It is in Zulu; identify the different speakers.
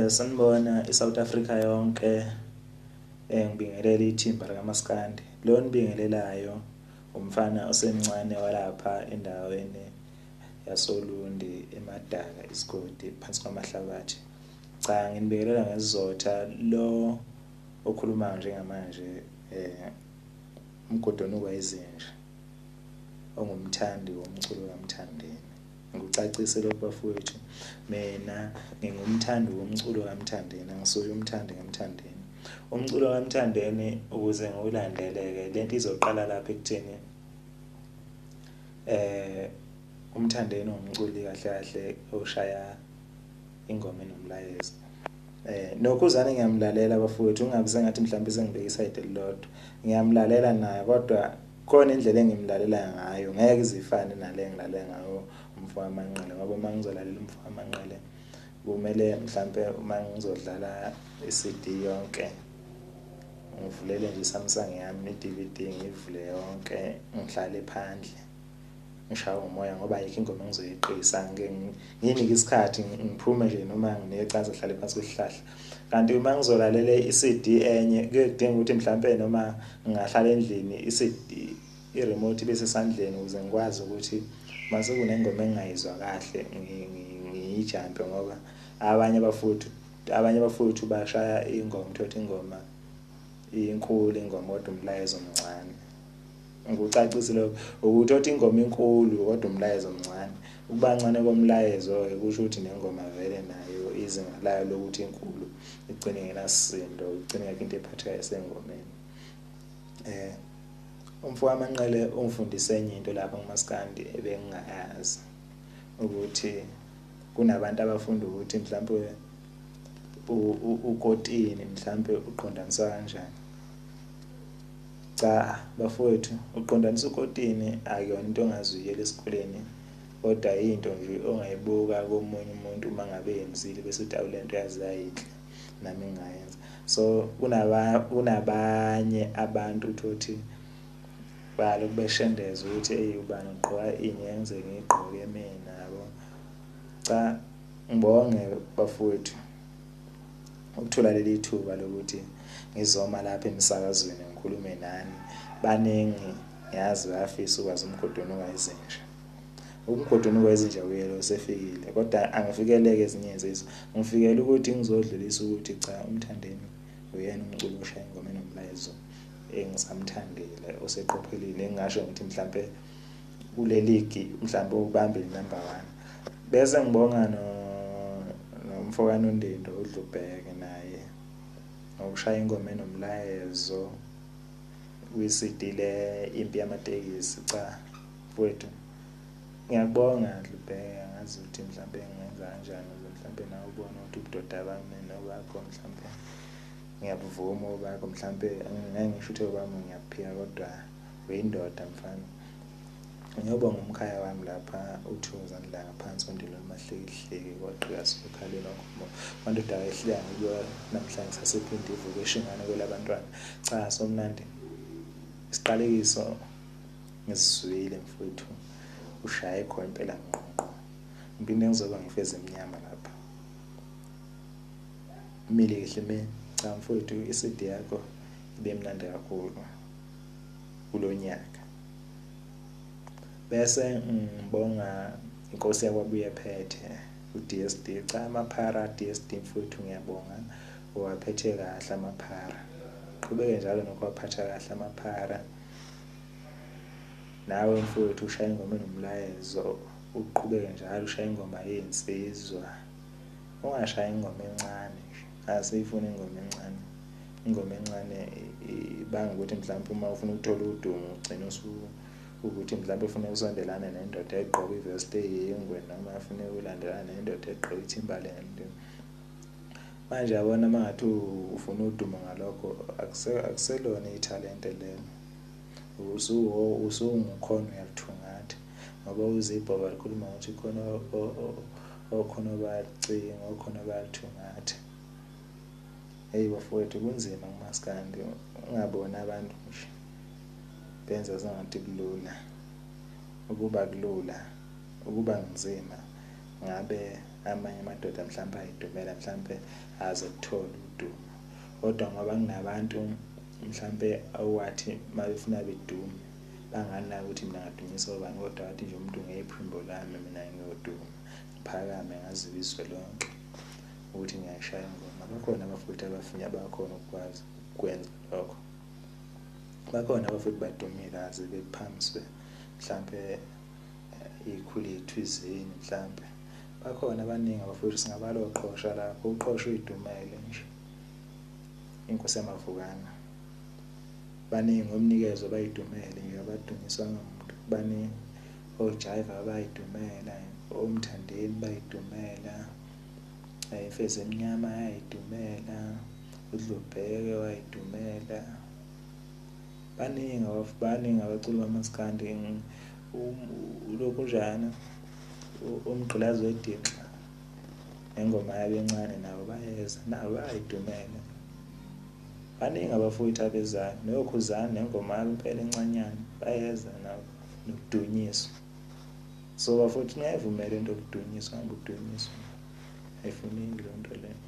Speaker 1: Sanibona i-South Africa yonke, ngibingelele ithimba likaMaskandi. Lo onibingelelayo umfana osemncane walapha endaweni yasoLundi eMadaka isigodi phansi kwaMahlabathi. Cha, nginibingelela ngesizotha. Lo okhulumayo njengamanje uMgodi onukwa izinja, ongumthandi womculo kaMthandeni. Ngikucacise lokhu bafowethu, mina ngingumthandi womculo kaMthandeni, angisuye umthandi kaMthandeni. Umculo kaMthandeni ukuze ngiwulandele-ke, lento izoqala lapha ekutheni uMthandeni uwumculi kahle kahle oshaya ingoma enomlayezo. Nokhuzane ngiyamlalela bafowethu, ungabi sengathi mhlawumbe sengibeka isayidi elilodwa. Ngiyamlalela naye kodwa khona indlela engimlalela ngayo ngeke izifane nale engilalela ngayo umfo kaManqele, ngoba uma ngizolalela umfo kaManqele kumele mhlampe uma ngizodlala i-CD yonke ngivulele nje i-Samsung yami i-DVD ngiyivule yonke, ngihlale phandle ngishawe umoya ngoba ayikho ingoma engizoyiqisa, ngike ngiyinike isikhathi ngiphume nje noma nginecansi ngihlale phansi kwesihlahla. Kanti uma ngizolalela i-CD enye kuye kudinga ukuthi mhlampe noma ngingahlala endlini i-CD i-remote ibe sesandleni ukuze ngikwazi ukuthi mase kunengoma engingayizwa kahle ngiyijampe, ngoba abanye abafowethu bashaya ingoma, uthole ingoma inkulu ingoma kodwa umlayezo mncane. Ngikucacise lokho ukuthi uthi ingoma inkulu kodwa umlayezo mncane. Ukuba ncane komlayezo-ke kusho ukuthi nengoma vele nayo izinga layo lokuthi inkulu igcine ingenasisindo, igcine ingekho into ephathekayo esengomeni. Umfo kaManqele ungifundise enye into lapha kumaskandi ebengingayazi, ukuthi kunabantu abafunda ukuthi mhlampe ukotini mhlampe uqondaniswa kanjani. Cha bafowethu, uqondanisa ukotini akuyona into ongaze uyiyele esikoleni, kodwa yinto nje ongayibuka komunye umuntu uma ngabe eyenzile bese uthi awu lento yaze yayinhle nami ngingayenza. So kunabanye abantu utholukuthi balokhu beshendeza ukuthi eyi ubani ugqoka ini engize ngiyigqoke mina yabo. Cha, ngibonge bafowethu ukuthola leli thuba lokuthi ngizoma lapha emsakazweni ngikhulume nani. Baningi ngiyazi bayafisa ukwazi umgodi onuka izinja. Umgodi onuka izinja uye lo usefikile, kodwa angifikeleke ezinye izinsizwa. Ngifikele ukuthi ngizodlulisa ukuthi cha, uMthandeni uyena umculi oshaya ingoma enomlayezo engisamthandile, oseqophelile, engingasho ngithi mhlampe kule ligi mhlampe ubambe number 1. Bese ngibonga nomfo kaNondindo uDlubheke naye ngokushaya ingoma enomlayezo kwi-CD le Impi Yamatekisi. Cha mfowethu, ngiyakubonga Dlubheke, angazi ukuthi mhlampe ngingenza kanjani ukuze mhlampe nawe ubone ukuthi ubudoda bami nobakho mhlampe ngiyabuvuma obakho, mhlampe ngeke ngisho ukuthi obami ngiyabuphika, kodwa uyindoda mfana. Ngiyobonga umkhaya wami lapha uThokozani Langa phansi koNdilo Mahlikihliki kwagqikaza okhalweni wakho wandoda kayehluleka ngokubuya namhlanje sasephinde ivuke eshingane kwelabantwana. Cha somnandi, isiqalekiso ngisizwile mfowethu, ushaye khona impela ngqo ngqo. Ngiphinde ngizoba ngifeze emnyama lapha. Imile kahle me. Cha mfowethu, i-CD yakho ibe mnandi kakhulu kulo nyaka. Bese ngibonga inkosi yakwaBuye phethe u-DSD. Cha amaphara DSD mfowethu, ngiyabonga, uwaphethe kahle amaphara. Qhubeke njalo nokuwaphatha kahle amaphara. Nawe mfowethu ushaya ingoma enomlayezo, uqhubeke njalo ushaya ingoma yezinsizwa. Ungashayi ingoma encane nje, asiyifuni ingoma encane. Ingoma encane ibanga ukuthi mhlampe uma ufuna ukuthola udumo ugcine ukuthi mhlampe ufuna usondelane nendoda egqoka ivesti eyingwe, noma ufuna ulandelana nendoda egqoka i-Timberland. Manje yabona uma ngathi ufuna udumo ngalokho, akuselona ithalente lelo. Usungukhona uyalithungatha, ngoba uzibhoba likhuluma ngokuthi khona okhona bayalucinga, okhona bayalithungatha. Eyi bafowethu, kunzima kumaskandi, ungaboni abantu nje benza sengathi kulula. Ukuba kulula, ukuba nzima ngabe Amanye amadoda mhlampe ayidumela, mhlampe aze kuthole udumo, kodwa ngoba kunabantu mhlampe awathi mabefuna bedume banganaki ukuthi mina ngadunyiswa ubani, kodwa wathi nje umuntu ngephimbo lami mina ngiyoduma, ngiphakame ngaziwe izwe lonke ukuthi ngiyayishaya ingoma. Bakhona abafowethu abafinya abakhona ukukwazi ukwenza lokho. Bakhona abafowethu badumile aze bephamiswe mhlampe ikhulu thizeni mhlampe. Bakhona abaningi abafowethu, singabala oqhosha lapho, uqhosha uyidumele nje inkosi yamavukana. Baningi omnikezo bayidumele nje, abadunyiswa ngamuntu. Baningi ojayiva bayidumela, omthandeni bayidumela, imfezi emnyama yayidumela, udlubheke wayidumela. Baningi baningi abaculi bamaskandi. Lokhu njani umgqilazi wedinxa nengoma yabo encane, nabo bayeza, nabo bayayidumela. Baningi abafowethu abezayo, nokhuzani nengoma yabo impela encanyana, bayeza nabo nokudunyiswa. So bafowethu ningayivumeli into yokudunyiswa, ngoba ukudunyiswa ayifuneki leyo nto leyo.